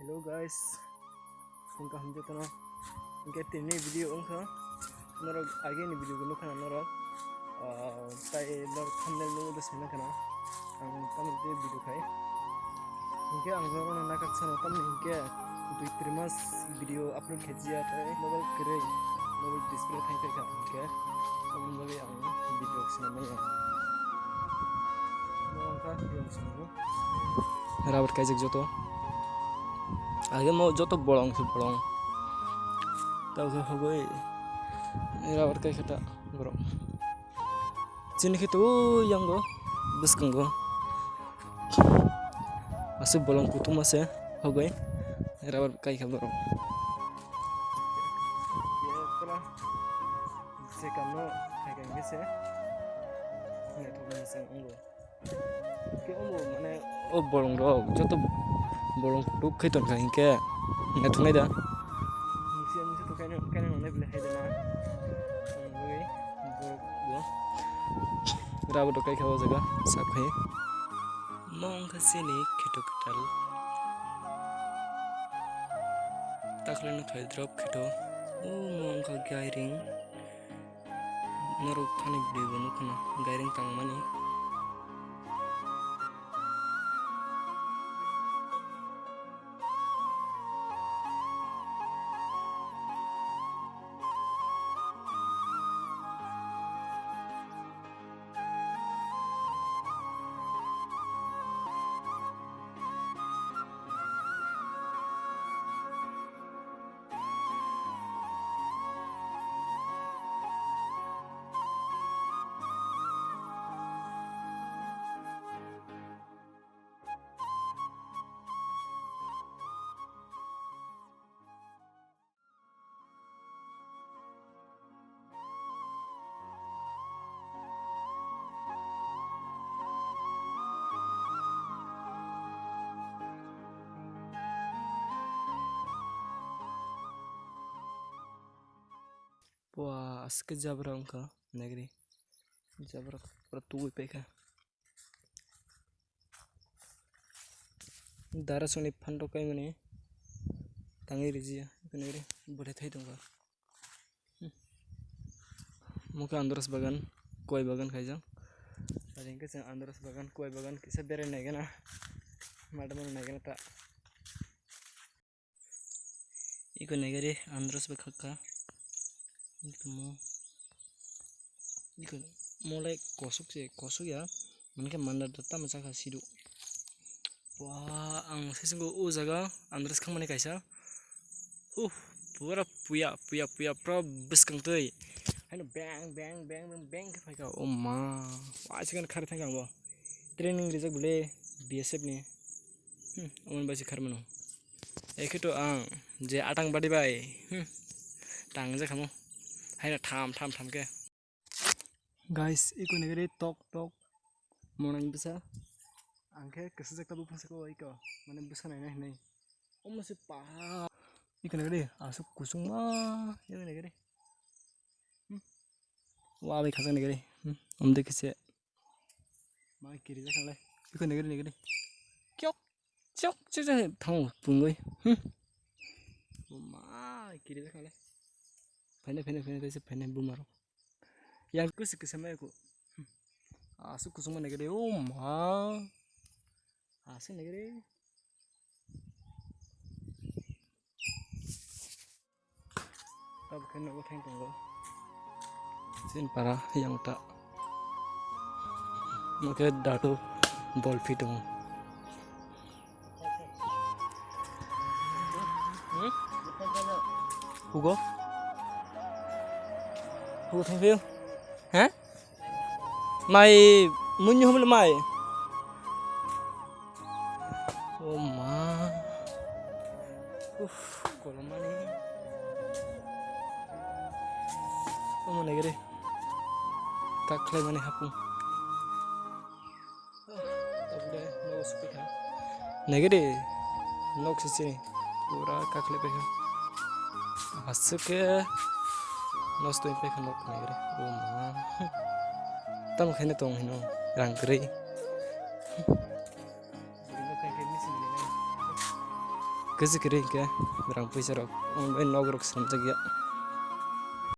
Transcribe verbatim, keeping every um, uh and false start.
Hello guys, phung kaham jotono. Hingke tini video wngkha norok agini video bo nukha norok. Ah, tai norok thumbnail nukgo sina khana. Ang tamo tei video khai. Hingke ang norokno nakak sano tamni hingke dui tri mas video upload khaijya tai mobile kwrwi, mobile display thang khaikha hingke. Aboni bagwi ang video sina manya. Mo wngkha yang sini. Rabar kaijak joto. Age mo joto bolong se bolong. Tao khe hogoi rabar kai khata borok. Chini khe to yango bwskango. Aswk bolong kutung ase hogoi rabar kai kha borok. Se kamno khai kai se. Ne thok ni sang ungo. Khe omo mane o bolong rok joto bolong kutuk khai tongkha hinkhe naithoknai da. Mungsi mungsi to kaino kaino nangnai bwlai hai da na. Ang bagwi borok bo rabo to kaikha o jaga sak khai. Mo wngkha chini kheto kwtal. Takhwlai no thai drop kheto. O mo wngkha gairing. Norok thani video bo nukha na gairing tangmani. Pua, aswk khe jabra wngkha, naigri. Jabra pura tubui paikha. Dara songni phan rok kaimani tangwi rijia, naigri, bwthai thai tongkha. Mokhe andros bagan, koi bagan khaijak. Aro hwnkhe chwng andros bagan, koi bagan kisa berai naigana, madamano naigana ta. Iko naigari andros bai khakha. Iko mo, iko mo lai kosok se, kosok ya. Mankhe manda da tamo chakha sidu. Wah, ang saichung o jaga andros khangmani kaisa. Huh, pura puya, puya, puya, pura bwskang twi. Haino beng, beng, beng, beng, beng khe phaikha. O ma, wah, second khari thangkha ang bo. Training rijak bole B S F ni. Hmm, omo bai se khar mano. Ekhe to ang je atang badi bai. Hmm. Tang je khamo. Haina tham tham tham ke. Guys, iko nagari tok tok. Monang bisa. Angke kesa jak tabu phasa ko iko. Mane bisa nai nai nai. Omo se pa. Iko nagari asuk kusung ma. Iko nagari. Hmm. Wa bai khasa nagari. Hmm. Om de kese. Ma kiri jak nai. Iko nagari nagari. Kyok. Chok, chok, chok, thang pungoi. Hmm. Bo ma, kiri da kale. Phaina, phaina, phaina, kaisa phaina buma rok. Yang kusi kisa mai ko. Hmm. Asuk kusung ma nagade, o ma. Asuk nagade. Abo khe nogo thang tongo. Chini para yang ta. Mo khe datu bol phi tongo. Hugo? Hugo thang phio? He? Mai munyu hobol mai. O ma. Uf, kolomani. Omo nagere. Kaklai mani hapung. Tabule nogo sukui kha. Nagere. Nok sisi. Pura kaklai pai kha. Aswk khe nosto wng pai kha nok nagere. O ma. Tamo khaino tong hino rang kwrwi. Kwchwk kwrwi hwnkhe rang puisa rok, omo bai nok rok swnamjak ya.